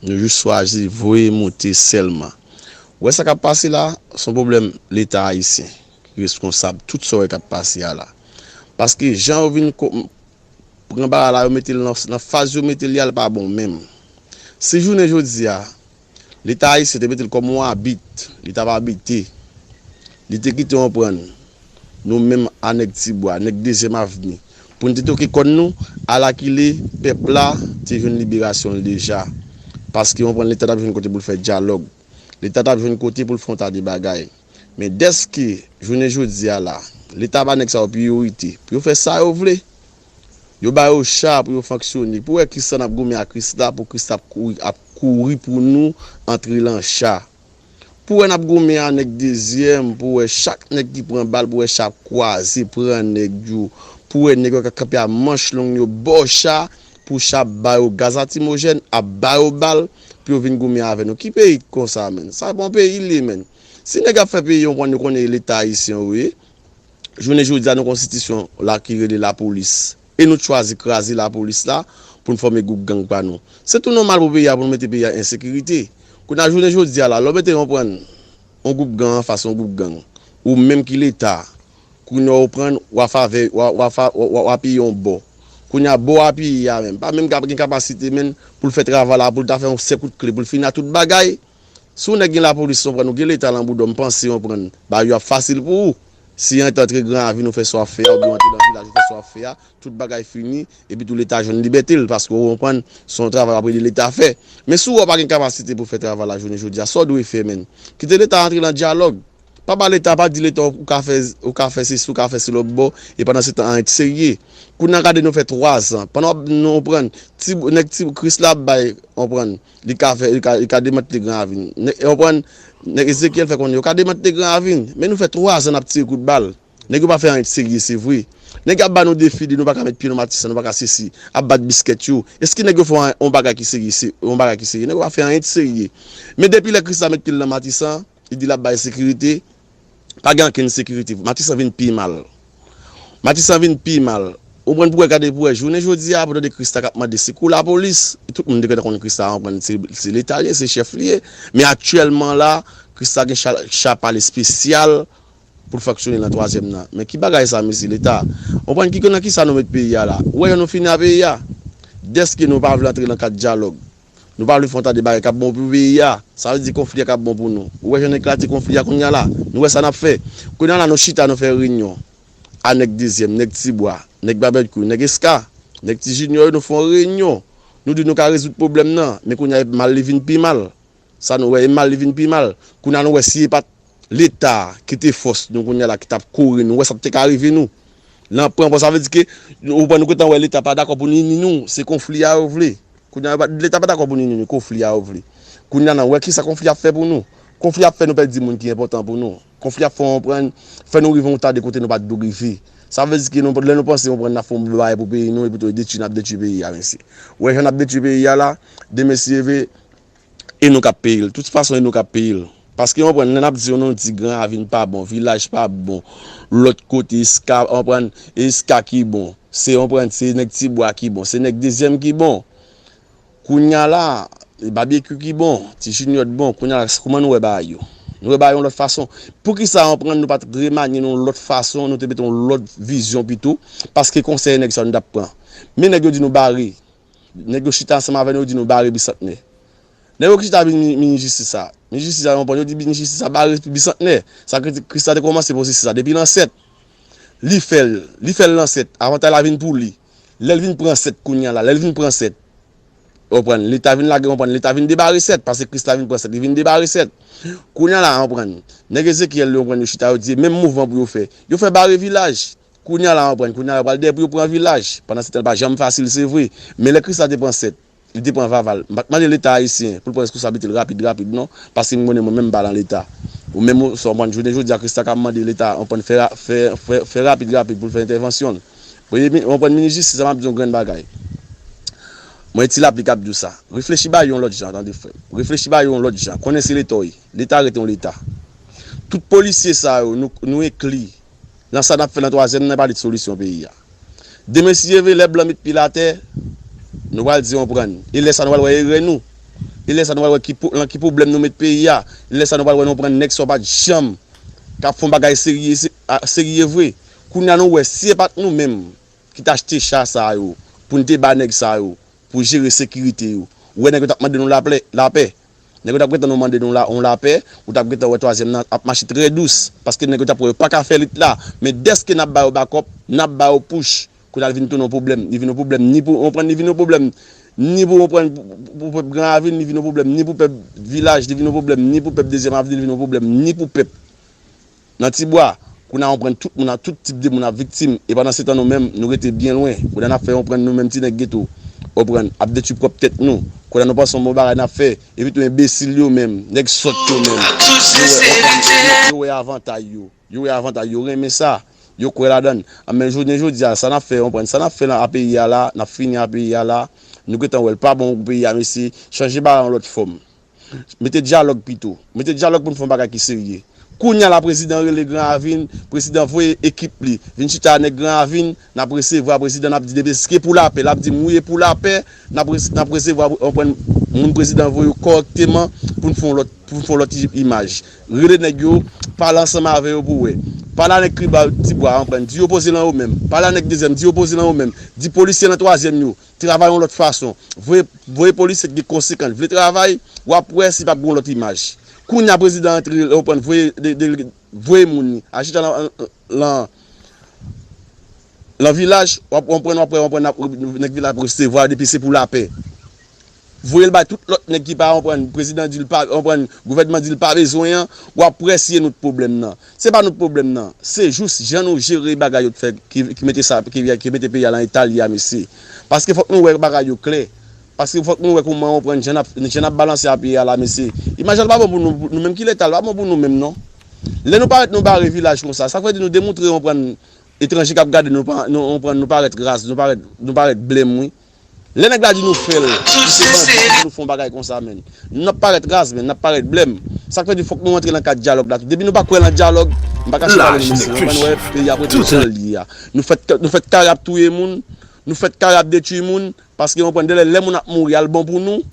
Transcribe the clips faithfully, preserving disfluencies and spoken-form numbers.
Nou jis chwazi voye monte sèlman. Ou wè sa k ap pase la, se yon pwoblèm Leta ayisyen ki reskonsab tout sa w wè k ap pase a la. Paske jan yo vin ko- pran bagay la, yo mete l nan, nan faz yo mete l, y al pa bon menm. Si jounen jodi a, Leta ayisyen te mete l kòm yon abit, li t ap abite, li te kite yon prann, nou menm a nèg Tibwa, nèg Dezyèm Avni, pou n te toke kòn nou, alakile pèp la te jwenn liberasyon l deja. Paske yon prann Leta t ap jwenn kote pou l fè dyalòg. Leta t ap jwenn kote pou l fè yon ta de bagay. Men dèske, jounen jodi a la, Leta ba nèg sa yo priyorite pou yo fè sa yo vle. Yo ba yo cha pou yo fonksyone. Pou wè kisa n ap goumen a Krisla, pou Krisla ap kouri, ap kouri pou nou antre lan cha. Pou wè n ap goumen a nèg Dezyèm, pou wè chak nèg ki pran bal, pou wè cha ap kwaze, pran nèg yo. Pou wè nèg yo k ap kanpe a manch long yo, ba w cha, pou cha ap ba yo gaz latimojèn, ap ba yo bal, pou yo vin goumen avè nou. Ki peyi k konsa, menn? Sa pa yon peyi l ye, menn. Si nèg ap fè peyi yo konn, yo konnen Leta ayisyen yo ye, jounen jodi a, nou konstitisyon la ki rele lapolis. E nou t chwazi kraze lapolis la pou n fòme gwoup gang pa nou. Se tou nòmal pou peyi a, pou nou mete peyi a ensekirite. Kounye a, jounen jodi a la, lè w mete yon prann, yon gwoup gang anfas yon gwoup gang, ou menm ki Leta, kounye a w prann, w a favè, w a, w a fa, w a, w a, w a apiye yon bò. Kounye a, bò w apiye a menm, pa menm ka gen kapasite menm pou l fè travay la, pou l ta fè yon sèl kout kle, pou l fini a tout bagay. Si w nèg gen lapolis, w konprann, ou gen Leta lan bouda w, m panse w konprann, bagay yo ap fasil pou ou. Si w antre Gran Ravin, ou fè sa w ap fè a, oubyen w antre nan vilaj, ou fè sa w ap fè a, tout bagay fini, epi tou Leta jwenn libète l, paske w konprann, se yon travay w ap rele Leta fè. Men si w wè w pa gen kapasite pou fè travay la jounen jodi a, sa w dwe fè, menn? Kite Leta antre lan dyalòg. Pa ba Leta, pa di Leta ou ka fè, ou ka fè sesi, ou ka fè se lòt bò, e pandan se tan anyen t serye. Kounye a gade nou fè twa zan. Pandan w ap, nou konprann, ti, nèg ti Krisla ap bay, konprann, li ka fè, li ka, li ka demantle Gran Ravin. Nèg, konprann, nèg Ezekyèl fè konnen yo ka demantle Gran Ravin. Men nou fè twa zan n ap tire kout bal. Nèg yo pa fè anyen t serye, se vre. Nèg yo ap ba nou defi, di nou pa ka met pye nan Matisan, nou pa ka sesi, ap bat biskèt yo. Èske nèg yo fè yon, yon bagay ki serye, se, yon bagay ki serye? Nèg yo pa fè anyen t serye. Men depi lè Krisla met pye l nan Matisan, li di l ap bay sekirite, pa gen ankenn sekirite. Matisan vin pi mal. Matisan vin pi mal. Ou konprann, pou wè, gade pou wè, jounen jodi a, pou tande Krisla k ap mande sekou lapolis, tout moun te gentan konn Krisla, ou konprann, se, se Leta li ye, se chèf li ye. Men aktyèlman la, Krisla gen cha, cha pa l espesyal pou l fonksyone nan twazyèm nan. Men ki bagay sa, mesye Leta? Ou konprann ki, nan kisa nou met peyi a la? Ou wè jan nou fini a peyi a? Dèske nou pa vle antre nan kad dyalòg. Nou pa vle fè yon ta de bagay k ap bon pou peyi a. Sa vle di konfli a k ap bon pou nou. Ou wè jan n eklate konfli a kounye a la? Nou wè sa n ap fè. Kounye a la, nou chita, nou fè reyinyon a nèg Dezyèm, nèg Tibwa, nèg Babèkyou, nèg Eska, nèg Ti Jinyò yo, nou fè yon reyinyon. Nou di nou ka rezoud pwoblèm nan, men kounye a, e mal li vin pi mal. Sa nou wè, e mal li vin pi mal. Kounye a, nou wè si e pa t Leta ki te fòs nou kounye a la, ki t ap kore nou, ou wè sa p te ka rive nou. Nan pran pran, sa vle di ke, ou konprann, nou gentan wè Leta pa dakò pou n ini nou, se konfli a yo vle. Kounye a, yo pa, Leta pa dakò pou n ini nou, konfli a yo vle. Kounye a, n a wè kisa konfli ap fè pou nou. Konfli ap fè nou pèdi moun ki enpòtan pou nou. Konfli ap fè w konprann, fè nou rive yon ta de kote nou pa t dwe rive. Sa vle di ke nou, lè nou panse, konprann, n ap fè yon bagay pou peyi nou, epi tou e detwi, n ap detwi peyi a, mesye. Ou wè jan n ap detwi peyi a la, demen si Dye vle, e nou k ap peye l. Tout fason, e nou k ap peye l. Paske, w konprann, lè n ap di yo, nou di Gran Ravin pa bon, vilaj pa bon, lòt kote, Eska, w konprann, Eska ki bon, se, w konprann, se nèg Tibwa ki bon, se nèg Dezyèm ki bon. Kounye a la, Babèkyou ki bon, Ti Jinyò t bon, kounye a la, kòman nou wè bagay yo? Nou wè bagay yo yon lòt fason. Poukisa, w konprann, nou pa t remanye nou yon lòt fason, nou te mete yon lòt vizyon pito, paske konsèy nèg sa yo nou t ap pran. Men nèg yo di nou bare. Nèg yo chita ansanm avè nou, yo di nou bare Bisantnè. Nèg yo ki chita vin mi-, minis jistis la. Minis jistis la, yo pran, yo di minis jistis la bare Bisantnè. Sa Kris-, Krisla te kòmanse pwosesis la depi lan sèt. Li fè l, li fè l lan sèt. Avantay la vin pou li. Lè l vin pran sèt kounye a la, lè l vin pran sèt. Ou konprann, Leta vin lage, ou konprann, Leta vin debare sèt, paske Krisla vin pran sèt, li vin debare sèt. Kounye a la, ou konprann, nèg Ezekyèl yo, ou konprann, yo chita, yo di, menm mouvman pou yo fè. Yo fè bare vilaj. Kounye a la, ou konprann, kounye a la, yo pral dèyè pou yo pran vilaj. Pandan se tan, l pa janm fasil, se vre. Men lè Krisla te pran sèt, li te pran Vaval. M pa t mande Leta ayisyen pou l pran responsablite l rapid, rapid, non. Paske m konnen mwen menm m pa lan Leta. Ou menm, ou, sa w konprann, jounen jodi a, Krisla ka mande Leta, ou konprann, fè ra-, fè, fè, fè rapid, rapid pou l fè entèvansyon l. Premye mi-, ou konprann, minis jistis la, m ap di yon grenn bagay. Mwen, Ti Lapli k ap di w sa. Reflechi ba yo yon lòt jan, tande, frè m. Reflechi ba yo yon lòt jan. Konnen se Leta w ye. Leta rete yon Leta. Tout polisye sa yo, nou, nou enkli. Nan sa n ap fè nan twazyèm nan, pale de solisyon peyi a. Demen, si Dye vle, lè blan met pye l atè, nou pral di, ou konprann. E lè sa, nou pral wè erè nou. E lè sa nou pral wè ki, pou- nan ki pwoblèm nou met peyi a. E lè sa nou pral wè nou pran nèg sa pa t janm k ap fè yon bagay serye, se- a- serye vre. Kounye a nou wè si se pa t nou menm ki t achte cha sa yo, pou n te ba nèg sa yo, pou jere sekirite yo. Ou wè nèg yo t ap mande nou laplè- lapè. Nèg yo t ap gentan nou mande nou la, yon lapè, ou t ap gentan wè twazyèm nan ap mache trè dous, paske nèg yo t ap wè yo pa ka fè lit la. Men dèske n ap ba yo bakòp, n ap ba yo pouch, kounye a l vin tounen yon pwoblèm. Li vin yon pwoblèm ni pou, konprann, li vin yon pwoblèm ni pou, konprann, pou, pou pèp Gran Ravin, li vin yon pwoblèm ni pou pèp Vilaj, li vin yon pwoblèm ni pou pèp Dezyèm Avni, li vin yon pwoblèm ni pou pèp nan Tibwa. Kounye a, konprann, tout moun, tout tip de moun ap viktim. E pandan se tan, nou menm, nou rete byen lwen. Kounye a, n ap fè, konprann, nou menm ti nèg geto, konprann, ap detwi pwòp tèt nou. Kounye a, nou panse yon bon bagay n ap fè. Epi tou enbesil yo menm, nèg sòt yo menm, yo wè, konprann, yo, yo wè avantay yo. Yo wè avantay yo, renmen sa. Yo kwè ladan l. A, men jounen jodi a, sa n ap fè, konprann, sa n ap fè nan a peyi a la, n ap fini a peyi a la. Nou gentan wè l pa bon pou peyi a, mesye. Chanje bagay yon lòt fòm. Mete dyalòg pito. Mete dyalòg pou n fè yon bagay ki serye. Kounye a la, prezidan rele Gran Ravin, prezidan voye ekip li vin chita a nèg Gran Ravin, n ap resevwa prezidan, n ap di depi se pou lapè, l ap di m wi e pou lapè, n ap rese- n ap resevwa, konprann, moun prezidan voye yo kòrèkteman pou n fè yon lòt, pou n fè yon lòt i- imaj. Rele nèg yo, pale ansanm avè yo pou wè. Pale a nèg Kriba Tibwa, konprann, di yo poze nan yo menm. Pale a nèg Dezyèm, di yo poze nan yo menm. Di polisye nan twazyèm yo travay yon lòt fason. Voye, voye polisye ki gen konsekans, vle travay, w ap wè si p ap gen yon lòt imaj. Kounye a prezidan antre, konprann, voye de- de- voye moun li al chita nan, nan, nan vilaj, w ap konprann, w ap wè, konprann, n ap- nèg vilaj ap resevwa depi se pou lapè. Voye l bay tout lòt nèg ki pa konprann, prezidan di l pa konprann, gouvènman di l pa bezwen an, w ap wè si e nou t pwoblèm nan. Se pa nou t pwoblèm nan, se jis jan nou jere bagay yo t fè ki, ki mete sa, ki, ki mete peyi a nan eta l ye a, mesye. Paske fòk nou wè bagay yo klè. Paske fòk nou wè kòman, konprann, jan n ap, jan n ap balanse a peyi a la, mesye. Imaj la pa bon pou nou, nou menm ki leta, l pa bon pou nou menm, non. Lè nou parèt, nou bare vilaj konsa, sa vle di nou demontre, konprann, etranje k ap gade nou, pa- nou, konprann, nou parèt raz, nou parèt, nou parèt blèm, wi. Lè nèg la di nou fè l, li se bandi, nou fè yon bagay konsa, menn. N ap parèt raz, menn, n ap parèt blèm. Sa k fè di fòk nou rantre nan kad dyalòg la tou. Depi nou pa kwè nan dyalòg, m pa kache pale nou, mesye, nou konprann, wè peyi ap rete jan l ye a. Nou fèt, nou fèt kare ap touye moun, nou fèt kare ap detwi moun, paske, konprann, dèlè lè moun ap mouri, al bon pou nou.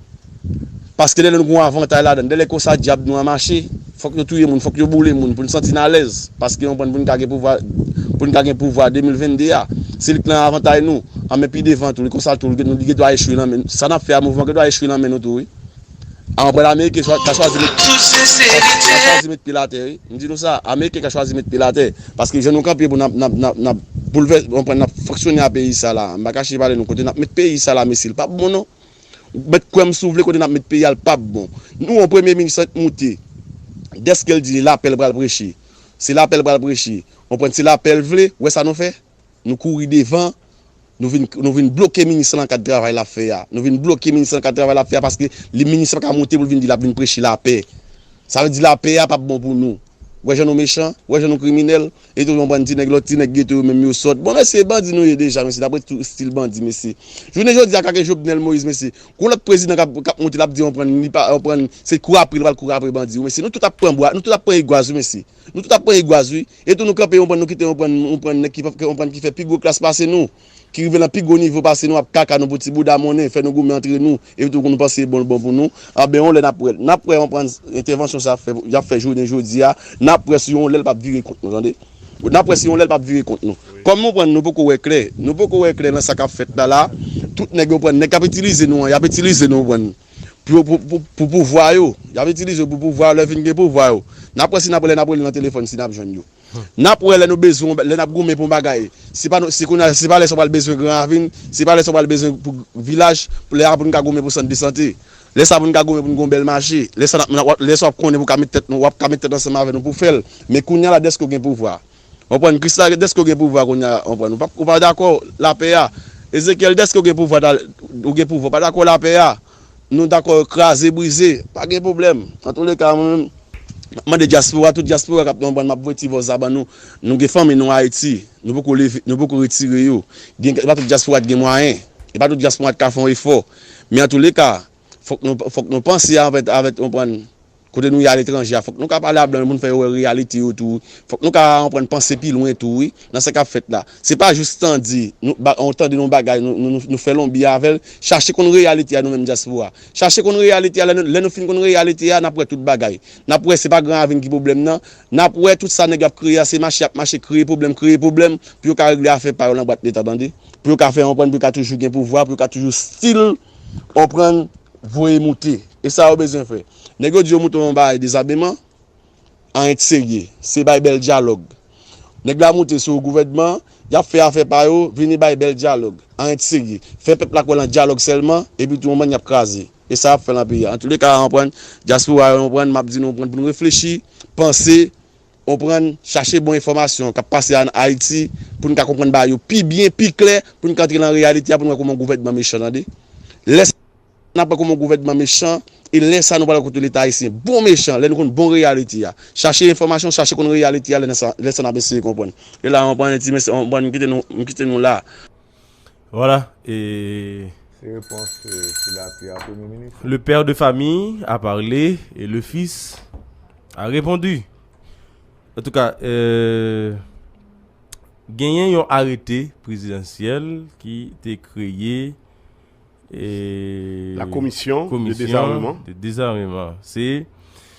Paske dèlè nou gen yon avantay ladan l. Dèlè konsa dyab nou an mache. Fòk yo touye moun, fòk yo boule moun pou n santi n alèz. Paske, konprann, pou n ka gen pouvwa, pou n ka gen pouvwa de mil vennde a. Se li k nan avantay nou. An men pi devan tou, li konsa tou, li gen- li gen dwa echwe nan men nou. Sa n ap fè a, mouvman gen dwa echwe nan men nou tou, wi. A, konprann, Ameriken chwa- ka chwazi met, ka chwazi met pye l atè, wi. M di nou sa, Ameriken ka chwazi met pye l atè. Paske jan nou kanpe pou n ap, n ap, n ap, n ap boulvè- konprann, n ap fonksyone a peyi sa la. M pa kache pale nou kote n ap met peyi sa la, mesye, l p ap bon, non. Ou mèt kwè m si w vle, kote n ap met peyi a, l p ap bon. Nou, yon premye minis k moute, dèske l di lapè l pral preche. Se lapè l pral preche. Konprann, se lapè l vle, ou wè sa nou fè? Nou kouri devan, nou vin, nou vin bloke minis lan nan kad travay l ap fè a. Nou vin bloke minis lan nan kad travay l ap fè a, paske li, minis la pa ka moute pou l vin di l ap vin preche lapè. Sa vle di lapè a p ap bon pou nou. Ou wè jan nou mechan, ou wè jan nou kriminèl, e tou konprann ti nèg, lòt ti nèg geto yo menm yo sòt. Bon, mesye, bandi nou ye deja, mesye, dapre tout estil bandi, mesye. Jounen jodi a, ka gen Jovenel Moïse, mesye. Gon lòt prezidan k ap, k ap monte, l ap di, konprann, li pa, konprann, se kouri apre, li pral kouri apre bandi, wi, mesye. Nou tout ap pran bwa, nou tout ap pran egwaz, wi, mesye. Nou tout ap pran egwaz, wi. E tou nou kanpe, konprann, nou kite, konprann, konprann nèg ki, konprann ki fè pi gwo klas pase nou, ki rive nan pi gwo nivo pase nou, ap kaka nou pou ti bouda monnen, fè nou goumen antre nou, epi tou nou panse bon, bon pou nou. Anben, yon lè n ap wè, n ap wè, konprann, entèvansyon sa ap fè, y ap fè jounen jodi a, n ap wè si yon lè l p ap vire kont nou, tande. N ap wè si yon lè l p ap vire kont nou. Kòm nou konprann, nou poko wè klè, nou poko wè klè nan sa k ap fèt la la, tout nèg yo konprann, nèg k ap itilize nou an, y ap itilize nou, konprann, pou, pou, pou, pou pouvwa yo. Y ap itilize yo pou pouvwa yo, lè fin gen pouvwa yo. N ap wè si n ap, lè n ap rele nan telefòn, si n ap jwenn yo. N ap wè lè nou bezwen, lè n ap goumen pou yon bagay. Se pa nou, se kounye a, se pa lè sa w pral bezwen Gran Ravin, se pa lè sa w pral bezwen pou vilaj, pou lè a pou n ka goumen pou sant de sante. Lè sa pou n ka goumen pou n gen yon bèl mache. Lè sa n ap, n ap, lè sa w ap konnen pou w ka met tèt nou, w ap ka met tèt ansanm avè nou pou fè l. Men kounye a la, dèske w gen pouvwa. Konprann, Kris la, dèske w gen pouvwa kounye a, konprann. Ou pa, ou pa dakò lapè a. Ezekyèl, dèske w gen pouvwa, ou gen pouvwa, w pa dakò lapè a. Nou dakò kraze, brize, pa gen pwoblèm. Antouleka, mwen menm, m ap mande dyaspora, tout dyaspora k ap konprann, m ap voye ti vòz la ban nou. Nou gen fanmi nou Ayiti, nou poko leve, nou poko retire yo. Gen, e pa tout dyaspora ki gen mwayen, e pa tout dyaspora ki ka fè yon efò. Men antouleka, fòk nou, fòk nou panse avèk, avèk, konprann, Kote nou ye aletranje a, fòk nou ka pale a blan yo pou n fè yo wè reyalite yo tou. Fòk nou ka anprann panse pi lwen tou, wi, nan sa k ap fèt la. Se pa jis tande, nou, ba, on tande nou bagay, nou, nou, nou, nou fè lonbi avè l. Chache konn reyalite a nou menm dyaspora. Chache konn reyalite a, lè nou, lè nou fin konn reyalite a, n ap wè tout bagay. N ap wè se pa Gran Ravin ki pwoblèm nan. N ap wè tout sa nèg yo ap kreye a, se mache y ap mache, kreye pwoblèm, kreye pwoblèm, pou yo ka regle afè pa yo nan bwat Leta, tande. Pou yo ka fè, konprann, pou yo ka toujou gen pouvwa, pou yo ka toujou still, konprann, voye moute. E sa yo bezwen fè. Nèg yo di yo moute yon bagay dezameman, anyen t serye. Se bay bèl dyalòg. Nèg la moute sou gouvènman, y ap fè afè pa yo, vini bay bèl dyalòg. Anyen t serye. Fè pèp la kwè nan dyalòg sèlman, epi tou yon bann y ap kraze. E sa y ap fè nan peyi a. Antouleka, konprann, dyaspora yo, konprann, m ap di nou, konprann, pou nou reflechi, panse, konprann, chache bon enfòmasyon k ap pase an Ayiti, pou n ka konprann bagay yo pi byen, pi klè, pou n ka antre nan reyalite a, pou n wè kòman gouvènman mechan, tande. Lè n ap wè kòman gouvènman mechan, e lè sa nou pral kote Leta ayisyen. Bon mechan, lè nou konn bon reyalite a. Chache enfòmasyon, chache konn reyalite a, lè sa, lè sa n ap eseye konprann. E la, konprann, ti mesye, konprann, m kite nou, m kite nou la. Voilà, et Se repons euh, sou lapli a premye minis. Le père de famille a parlé et le fils a répondu. En tout cas, euh, genyen yon arete prezidansyèl ki te kreye eh, La commission de commission désarmement. De désarmement. C'est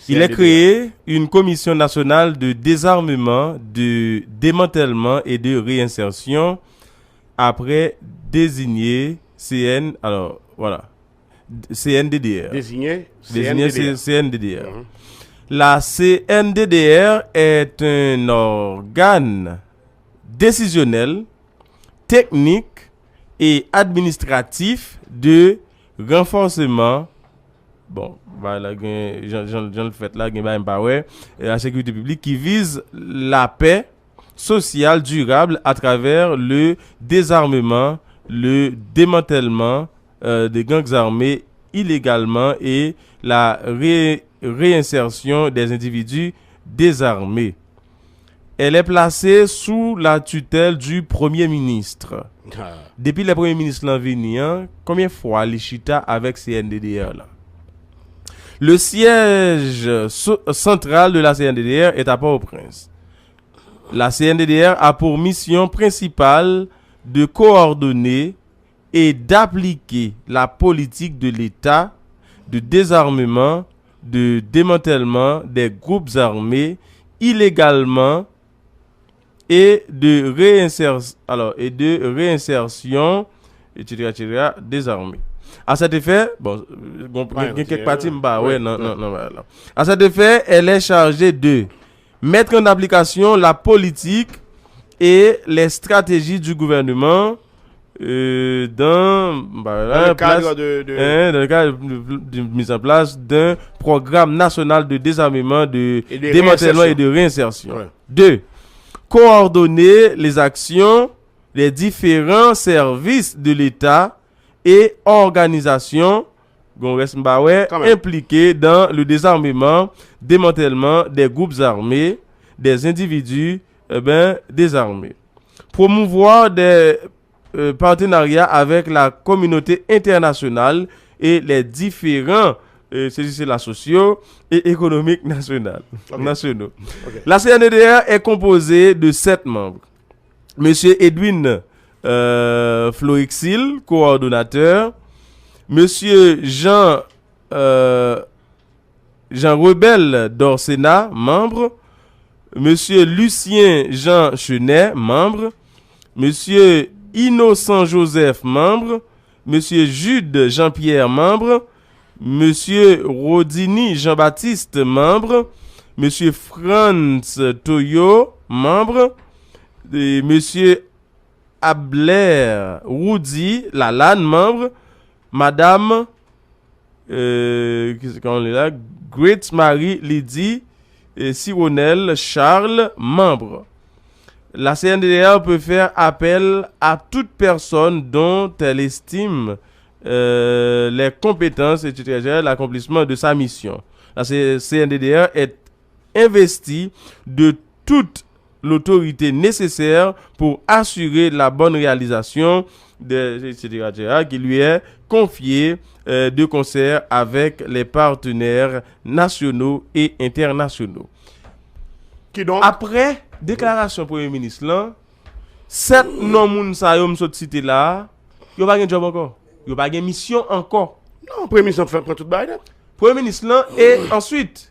il est C N D D R. Créé une commission nationale de désarmement, de démantèlement et de réinsertion après désigné C N alors voilà C N D D R. Désigné Désigné C N D D R. C- C N D D R. Mhm. La C N D D R est un organe décisionnel, technique et administratif de renforcement bon, bagay la gen jan jan jan l fèt la, gen bagay m pa wè, euh, la sécurité publique qui vise la paix sociale durable à travers le désarmement, le démantèlement euh, des gangs armés illégalement et la ré- réinsertion des individus désarmés. Elle est placée sous la tutelle du Premier ministre. Depi lè premye minis lan vini an, konbyen fwa li chita avèk C N D D R la? Le siège so- central de la C N D D R est à Port-au-Prince. La C N D D R a pour mission principale de coordonner et d'appliquer la politique de l'État de désarmement, de démantèlement des groupes armés illégalement et de réinsertion, alors, et de réinsertion, et cetera, et cetera, désarmés. À cet effet, bon, gen kèk pati m pa wè nan nan nan bagay la. À cet effet, elle est chargée de mettre en application la politique et les stratégies du gouvernement euh, dans, bah, Dans le place- cadre de, de- hein, dans le cadre de, de mise en place d'un programme national de désarmement, de Et de démantèlement réinsertion. Et de réinsertion. Ouais. Deux, coordonner les actions des différents services de l'État et organisations bon, rès m pa wè, Quand même. Impliqués dans le désarmement, démantèlement des groupes armés, des individus eh ben, désarmés. Promouvoir des euh, partenariats avec la communauté internationale et les différents euh, ceci, cela sociaux et économiques nationales, nationaux. La C N D D R est composée de sept membres. Monsieur Edwin euh, Florexil, coordonnateur. Monsieur Jean euh, Jean Rebel Dorcena, membre. Monsieur Lucien Jean Chenet, membre. Monsieur Innocent Joseph, membre. Monsieur Jude Jean-Pierre, membre. Monsieur Rodini Jean-Baptiste, membre. Monsieur Franz Toyo, membre. Et Monsieur Abler Roudy Lalanne, membre. Madame euh, ki se- kòman li la? Grace Marie Lydie euh, Sironel Charles, membre. La C N D D R peut faire appel à toute personne dont elle estime euh, les compétences, et cetera, l'accomplissement de sa mission. La C- C N D D R est investie de toute l'autorité nécessaire pour assurer la bonne réalisation de, et cetera, et cetera, qui lui est confiée, euh, de concert avec les partenaires nationaux et internationaux. Kidonk, apre deklarasyon premye minis lan, sèt non moun sa yo m sot site la a, yo pa gen djòb ankò. Yo pa gen misyon ankò. Non, premye minis lan fè pran tout bagay nèt. Premye minis lan, e answit,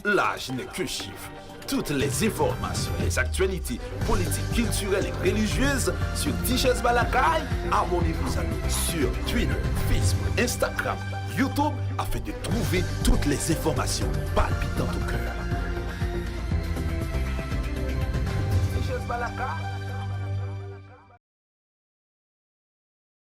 L'âge n'est qu'un chiffre. Toutes les informations, les actualités politiques, culturelles et religieuses sur Tichèz Ba Lakay. Abonnez-vous à nous sur Twitter, Facebook, Instagram, YouTube afin de trouver toutes les informations palpitantes au cœur.